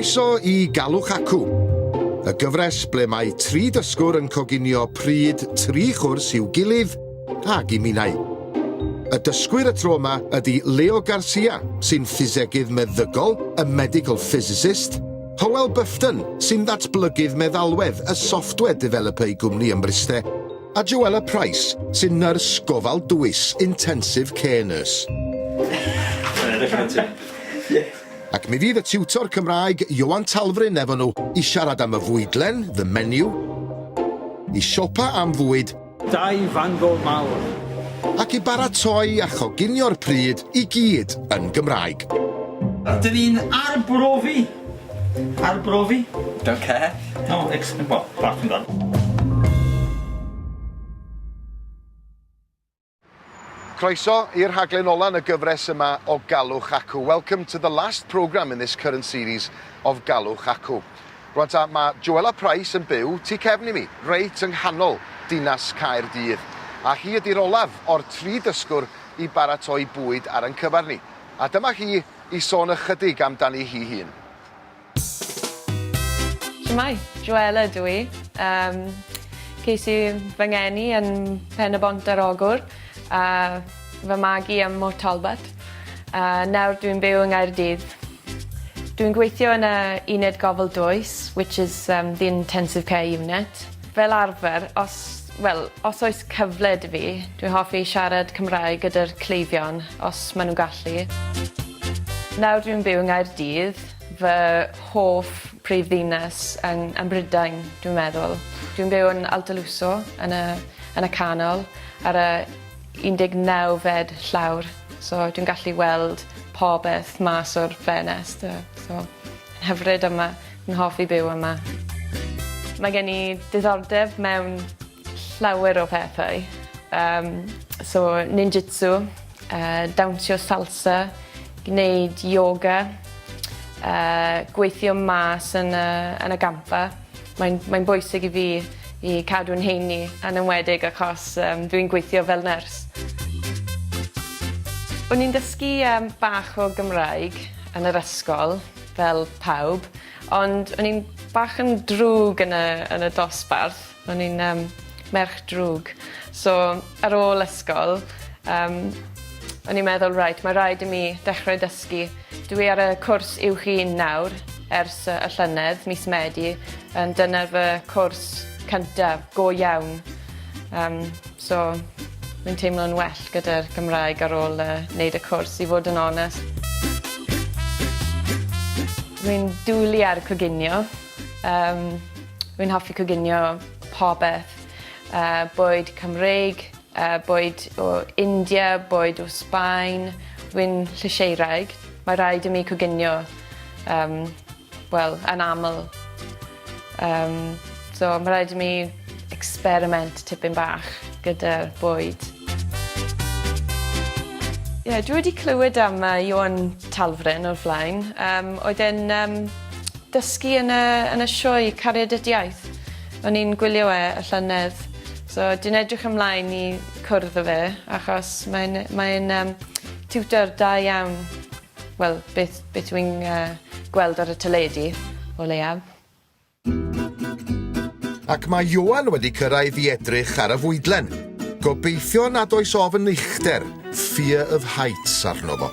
Croeso i Galwch Acw, y gyfres ble mae tri dysgwr yn coginio pryd tri chwrs i'w gilydd ag i minnau. Y dysgwyr y tro yma ydy Leo Garcia, sy'n ffisegydd meddygol, y medical physicist, Hywel Bufton, sy'n ddatblygydd meddalwedd, y software developer i gwmni ym Mryste, A Joella Price, sy'n nyrs gofal dwys, intensive care nurse. Ac mi fydd y tiwtor Cymraeg Ioan Talfryn efo nhw i siarad am y fwydlen, the menu, i siopa am fwyd, Dau fangol mawr. Ac i baratoi a choginio'r pryd i gyd yn Gymraeg. Dyn ni'n arbrofi. Arbrofi. Don't care. No, ex- well, apart from that. Croeso i'r rhaglen ola yn y gyfres yma o Galwch Acw. Welcome to the last programme in this current series of Galwch Acw. Rwan ta, mae Joella Price yn byw tu cefn i mi, reit yng nghanol dinas Caerdydd. A hi ydy'r olaf o'r tri dysgwr i baratoi bwyd ar ein cyfer ni. A dyma hi i sôn ychydig amdani hi hun. Shwmae, Joella ydw i. Yym ces i fy ngeni yn Pen-y-bont ar Ogwr a fy magu ym Mhort Talbot a nawr dwi'n byw yng Nghaerdydd. Dwi'n gweithio yn y uned gofal dwys which is um the intensive care unit. Fel arfer os wel os oes cyfle 'da fi dwi'n hoffi siarad Cymraeg gyda'r cleifion os ma' nw'n gallu. Nawr dwi'n byw yng Nghaerdydd, fy hoff prifddinas yn yn Brydain dwi'n meddwl. Dwi'n byw yn Altaluso yn y yn y canol ar y 19fed llawr so dwi'n gallu weld popeth mas o'r ffenest yy so yn hyfryd yma. Yn hoffi byw yma. Mae gen i diddordeb mewn llawer o pethau. Yym so ninjutsu, yy dawnsio salsa, gneud yoga, yy gweithio mas yn y yn y gampfa. Mae'n mae'n bwysig i fi i cadw'n heini yn enwedig achos yym dwi'n gweithio fel nyrs. O'n i'n dysgu yym bach o Gymraeg yn yr ysgol fel pawb ond o'n i'n bach yn drwg yn y yn y dosbarth. O'n i'n yym merch drwg. So ar ôl ysgol yym o'n i'n meddwl reit ma' raid i mi dechrau dysgu. Dwi ar y cwrs uwch un nawr ers yy y llynedd mis Medi yn dyna fy cwrs cyntaf go iawn. Yym so fi'n teimlo'n well gyda'r Gymraeg ar ôl yy neud y cwrs i fod yn onest. Rwy'n dwli ar coginio. Yym rwy'n hoffi coginio popeth. Yy bwyd Cymreig, yy bwyd o India, bwyd o Sbaen. Rwy'n llysieuwraig. Mae raid i mi coginio yym wel yn aml. Yym so ma' raid i mi experiment tipyn bach gyda'r bwyd. Ie dwi wedi clywed am yy Ioan Talfryn o'r flaen yym oedd e'n yym dysgu yn y yn y sioe Cariad at Iaith. O'n i'n gwylio e y llynedd so dwi'n edrych ymlaen i cwrdd â fe achos mae'n mae'n yym tiwtor da iawn. Wel beth beth dwi'n yy gweld ar y teledu o leia. Ac mae Ioan wedi cyrraedd i edrych ar y fwydlen. Gobeithio nad oes ofn uchder, fear of heights, arno fo.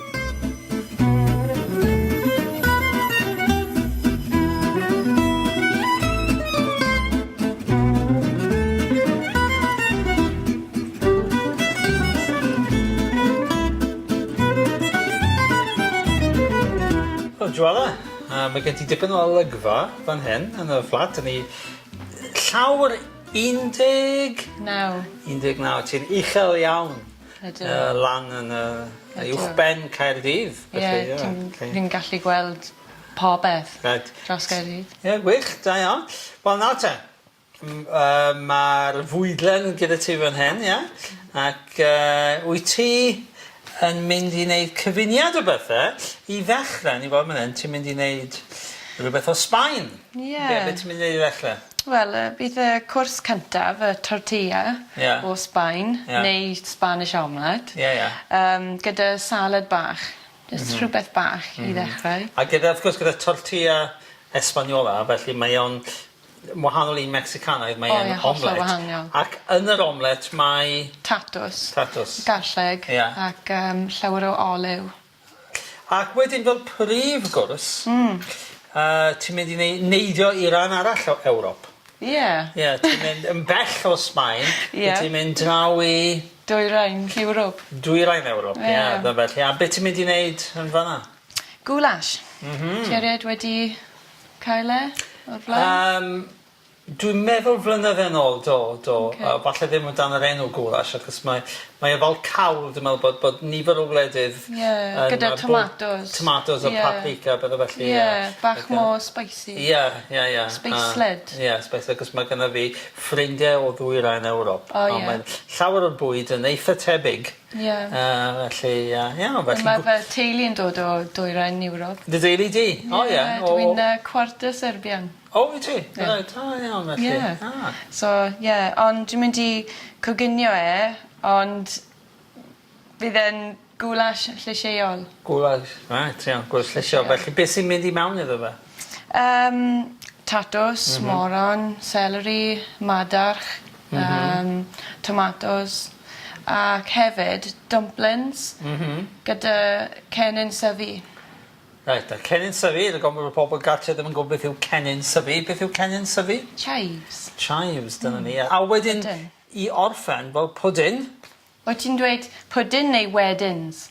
Wel, Joella, Uh, mae gen ti dipyn o olygfa fan hyn yn y fflat. Dyn ni llawr 19. 19, ti'n uchel iawn. Ydw. Lan yn y... Ydw. Uwchben Caerdydd. Ie, ti'n fi'n gallu gweld popeth. Reit. Dros Gaerdydd. Ie, gwych, da iawn. Wel nawr te, m- yy ma'r fwydlen gyda ti fan hyn, ie? Ac yy wyt ti yn mynd i neud cyfuniad o bethe i ddechre, ni weld man 'yn, ti'n mynd i neud rwbeth o Sbaen. Ie. Be' be' ti'n mynd i neud i ddechre? Wel yy bydd y cwrs cyntaf y tortilla... Ie. ...o Sbaen. Ie. Neu Spanish omelette. Ie ie. Yym gyda salad bach. Jyst rhwbeth bach i ddechrau. A gyda wrth gwrs gyda tortilla Espaniola, felly mae o'n wahanol i Mecsicanaidd, mae O e'n ie, hollol omelette. wahanol. Ac yn yr omelette mae... Tatws. Tatws. Garlleg. Ie. Ac yym llawer o olew. Ac wedyn fel prif gwrs... Hmm. Yy ti'n mynd i neu- neidio i ran arall o Ewrop. Ie. Ie ti'n mynd yn bell o Sbaen. Ie. Wyt ti'n mynd draw i... Dwyrain Ewrop. Dwyrain Ewrop ie. Ie. Na felly a be' ti'n mynd i neud yn fan 'na? Goulash. M-hm. Ti erioed wedi cael e o'r blaen? Yym Dwi'n meddwl flynydde nôl do do. Oce. Falle ddim o dan yr enw goulash achos mae mae e fel cawl dwi'n meddwl bod bod nifer o wledydd... Ie yn gyda yy bod- tomatos. Tomatos a Ie. paprika a pethe felly ie. Ie bach Ac yy more spicy. Ie ie ie. Sbeislyd. Ie sbeislyd 'c'os ma' gynna fi ffrindie o ddwyrain Ewrop. O ie. A mae llawer o'r bwyd yn eitha tebyg. Ie. Yy felly yy ie felly... Mae fy teulu yn dod o dwyrain Ewrop. Dy deulu di? O ie. O. Dwi'n yy cwarter Serbian. O wyt ti? Reit o iawn felly. Ie. Ah. So ie ond dwi'n mynd i coginio e ond fydd e'n goulash llysieuol. Goulash reit iawn goulash llysieuol felly beth sy'n mynd i mewn iddo fe? Yym tatws, M-hm. moron, seleri, madarch. M-hm. Yym tomatos ac hefyd dumplings. M-hm. Gyda cennin syfi. Reit, a cennin syfi, rhag ofn bod y pobol gartre ddim yn gwbo beth yw cennin syfi, beth yw cennin syfi? Chives. Chives, dyna ni. A wedyn Pwdin. i orffen, fel pwdin. Wyt ti'n dweud pwdin neu wedins?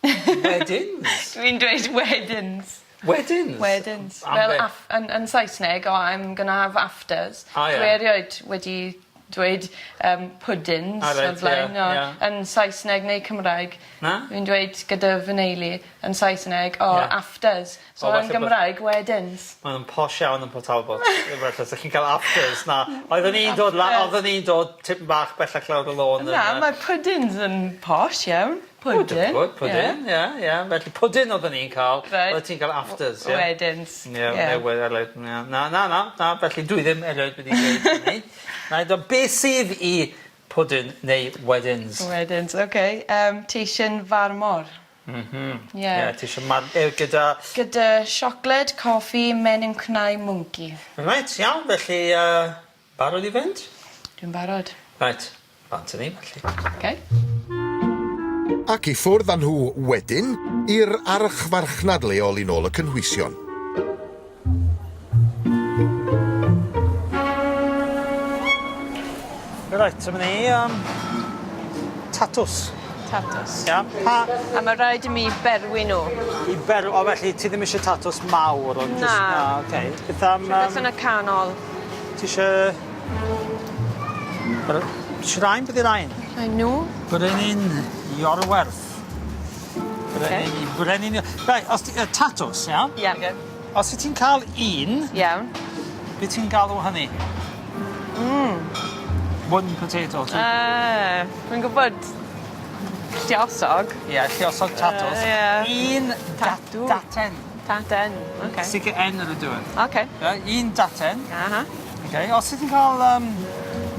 Wedins? Dwi'n dweud wedins. Wedins? Wedins. Am Fel beth? aff- yn yn Saesneg oh I'm gonna have afters. O ie. Dwi erioed wedi dweud yym pwdins A reit o'r blaen. ie ie. Yn Saesneg neu Cymraeg. Na? Dwi'n dweud gyda fy neulu yn Saesneg o Ie. afters. So O, yn falle bod- Gymraeg wedins. Ma' nw'n posh iawn yn Port Talbot. Efallai os 'ych chi'n ca'l afters na. Oeddwn i'n dod la- oeddwn i'n dod tipyn bach bellach lawr y lôn yn Na yy mae pwdins yn posh iawn. Pwdin. Pwdin ie ie felly pwdin oeddwn i'n ca'l. Reit. Oeddet ti'n ca'l afters ie? Wedins. Ie ne we- na na na na felly dwi ddim erioed wedi gweud hynny. Na do beth sydd i pwdin neu wedins? Wedins oce yym teisen farmor. M-hm. Ie. Ie ti isio mar- yy gyda Gyda siocled, coffi, menyn cnau mwnci. Reit iawn felly yy barod i fynd? Dwi'n barod. Reit bant â ni felly. Oce. Ac i ffwrdd â nhw wedyn i'r archfarchnad leol i nôl y cynhwysion. Reit, dyma ni yym tatws. Tatws. Ia. Pa... A ma' raid i mi berwi nw. I berw- o felly ti ddim isie tatws mawr ond jyst... Na. Na oce. Beth am yym... Rhywbeth yn y canol. Ti isie... Ti isie rain? Beth 'di rain? Rhai nw. Brenin Iorwerth. Brenin i brenin... Reit os ti yy tatws iawn? Ie. Os wyt ti'n cael un... Iawn. Be' ti'n galw hynny? Mm. One potato. Ti... Yy dwi'n gwbod lluosog. Ie lluosog tatws. Yy ie. Un Tatw. daten. Daten oce. Sticio en ar y diwedd. Oce. Ie un daten. Aha. Oce os wyt ti'n ca'l yym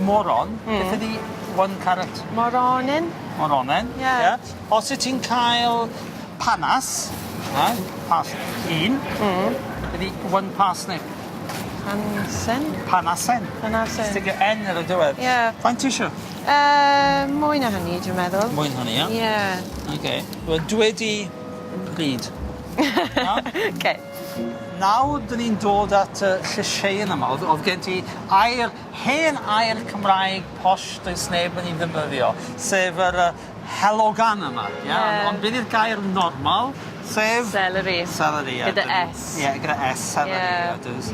moron... Hmm. Beth ydi one carrot? Moronyn. Moronen. Ie. Ie. Os wyt ti'n cael panas, right, pas un. Hmm. Ydi one parsnip. Pansen? Panasen. Panasen. Sticio en ar y diwedd. Ie. Faint ti isio? Yy mwy na hynny dwi'n meddwl. Mwy na hynny ie? Ie. Oce. Wel dwed i pryd. Iawn? Oce. Nawr 'dyn ni'n dod at y llysieuyn yma o'dd o'dd gen ti air hen air Cymraeg posh does neb yn 'i ddefnyddio sef yr yy helogan yma ie? Ie. Ond ond be' 'di'r gair normal sef? Celery. Celery ie. Gyda S. Ie gyda S celery Ie. ie does.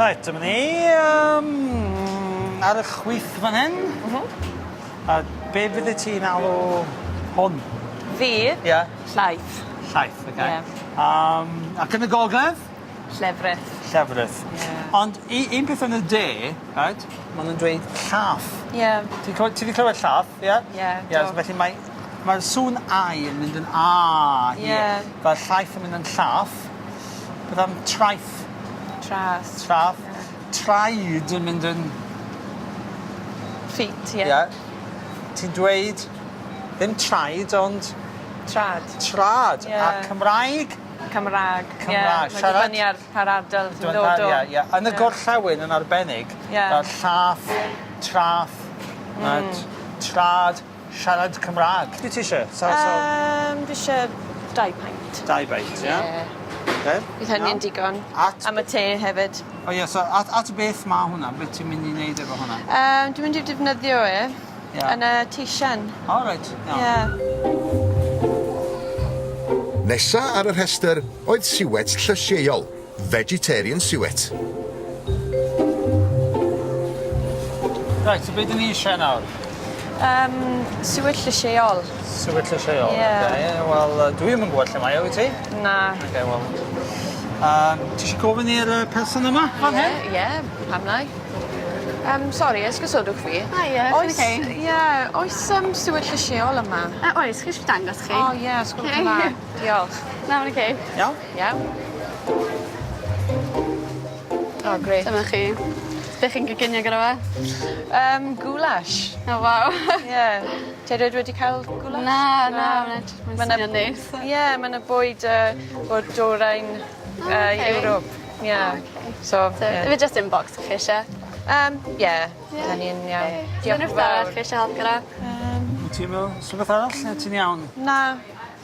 Reit dyma ni yym ar y chwith fan hyn. M-hm. A be' fyddet ti'n alw hwn? Fi? Ie. Llaeth. Llaeth oce. Ie. Yym ac yn y gogledd? Llefrith. Llefrith. Ie. Ond u- un peth yn y de, reit, ma' nw'n dweud llath. Ie. Ti'n clywed ti 'di clywed llath, ie? Ie, Ie do. so felly mae mae'r sŵn ai yn mynd yn a Ie. Fel llaeth yn mynd yn llath. Beth am traeth? Trath. Trath. Ie. Traed yn mynd yn... Feet, ie. Ie. Ti'n dweud ddim traed ond Trad. Trad. Ie. A Cymraeg? Cymra'g. Cymra'g. Ie. Mae'n Siarad... dibynnu ar pa'r ardal ti'n dod o. Ie ie. Yn y gorllewin yn arbennig... Ie. Fel llath, traff, a trad, siarad Cymra'g. Be' ti isie? So so... Yym dwi isie dau peint. Dau beint ie? Ie. Oce. Bydd hynny'n digon. At... Am y te hefyd. O ie so at at beth ma' hwnna? Be' ti'n mynd i neud efo hwnna? Yym dwi'n mynd i defnyddio e. Ie. Yn y teisen. O reit. Iawn. Ie. Nesa ar y rhestr oedd siwet llysieuol, vegetarian suet. Reit, so be' 'dyn ni isie nawr? Yym siwet llysieuol. Siwet llysieuol. Ie. Oce wel yy dwi 'im yn gwbod lle mae o wyt ti? Na. Oce wel yym ti isie gofyn i'r yy person yma fan hyn? Ie ie pam lai. Yym sori esgusodwch fi. Hiya, Oes chi'n oce? ie oes yym siwet llysieuol yma? Yy oes, chi isie dangos chi? O ie os gwelwch yn dda. Diolch. Na ma'n oce. Iawn? Iawn. O grêt. Dyma chi. Be' chi'n goginio gyda fe? Yym goulash. O waw. Ie. Ti erioed wedi cael goulash? Na na ma'n edrych ma'n Ma' 'na- swnio'n neis. Ie ma' 'na bwyd yy o'r dwyrain O yy oce. Ewrop. Ie. O oce. So So ie. ife jyst inbox chi isie? Yym ie. Bydd hynny'n iawn. Diolch yn Unrywbeth arall fawr. chi isie help gyda? Yym. Wyt ti'n me'wl o's rwbeth arall ne' ti'n iawn? Na.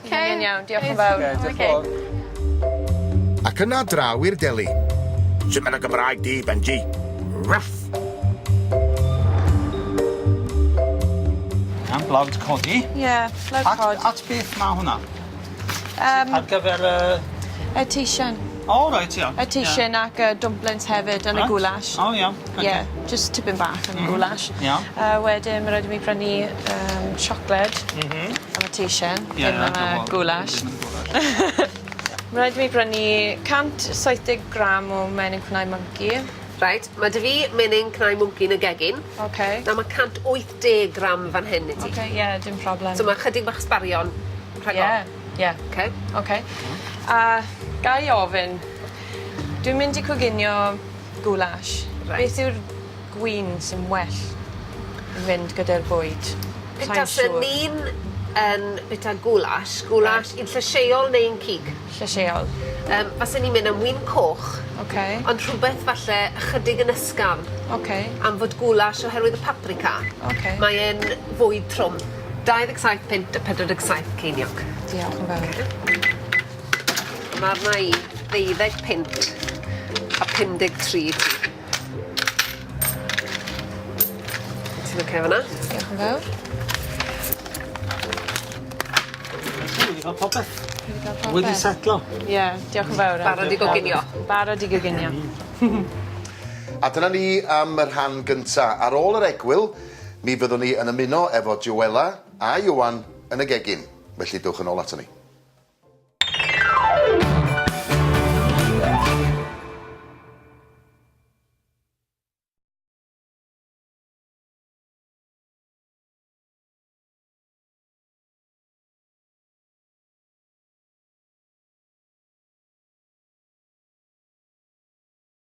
Oce. Hynny'n iawn diolch yn fawr. Oce diolch Oce. fowr. Ac yna draw i'r deli. Sut ma' dy Gymraeg di, Benji? Rough! Am blawd codi. Ie, blawd At, cod. at beth ma' hwnna? Yym. Ar gyfer y... Y teisen. O reit iawn. Y teisen ac y dumplings hefyd yn y Reit. goulash. O iawn. Oce. Ie, jyst tipyn bach yn y goulash. Iawn. A wedyn ma' raid i mi prynu yym siocled. M-hm. Am y teisen. Ie Ddim am y goulash. Ddim yn y goulash. Ma' raid i mi brynu 170 gram o menyn cwnau mwnci. Reit, ma' 'dy fi menyn cnau mwnci yn y gegin. Oce. Nawr ma' 180 gram fan hyn i ti. Oce ie dim problem. So ma' chydig bach sbarion rhag Ie ofn. ie. Oce? Oce. A gai ofyn dwi'n mynd i coginio goulash. Reit. Beth yw'r gwin sy'n well i fynd gyda'r bwyd? Sai'n Petasen siŵr. ni'n yn bita goulash, goulash un llysieuol neu un cig? Llysieuol. Yym fasen i'n mynd am win coch. Oce. Ond rhwbeth falle ychydig yn ysgafn. Oce. Am fod goulash oherwydd y paprika. Oce. Mae e'n fwyd trwm. 27 punt a 47 ceiniog. Diolch yn fawr. A ma' arna i ddeuddeg punt a 53 i ti. Ti'n oce fan 'na? Diolch yn fawr. Ti wedi ca'l popeth. Wedi ca'l popeth. Wedi setlo. Ie, diolch yn fawr. Barod i goginio. Barod i goginio. A dyna ni am y rhan gynta. Ar ôl yr egwyl, mi fyddwn ni yn ymuno efo Joella a Ioan yn y gegin. Felly dowch yn ôl aton ni.